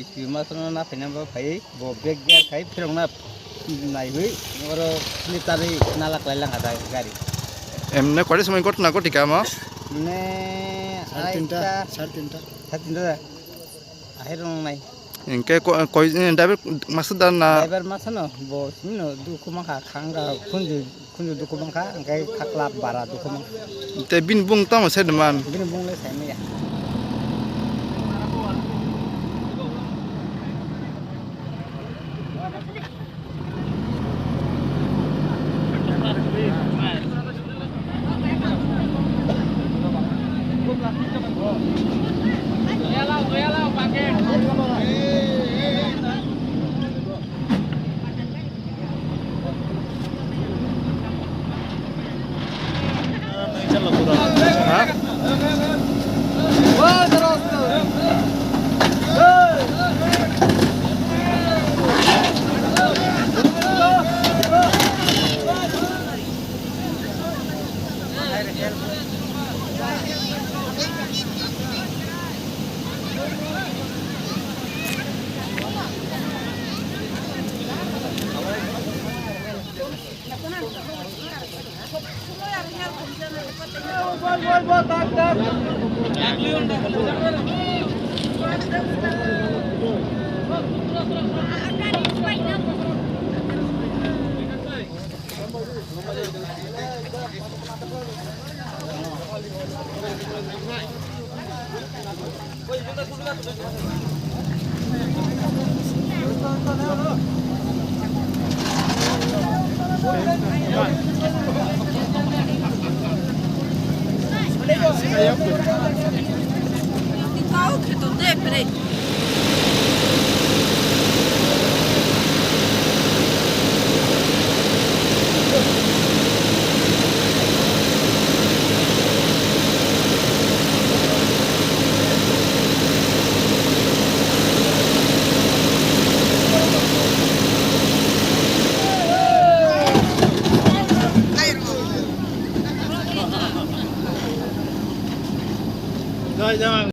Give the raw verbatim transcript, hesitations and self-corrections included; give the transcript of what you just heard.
School master no na phaina bo phai, bo bag gear khai phirok na naiwi oro slip tarwi nala kwlai langkha da gari. Emne kori somoi ghotona ghotika mo? Ne Sare tinta, aita. Sare tinta. Sare tinta da. Ahai rong nai. Engke ko-, koi, eh, driver masa da na? Driver masa no, bo sini no dukhu mangkha, khanga khunju, khunju dukhu mangkha, engke khakla bara dukhu mangkha. Te bini bung tamo se deman? Bini bung le sai maya.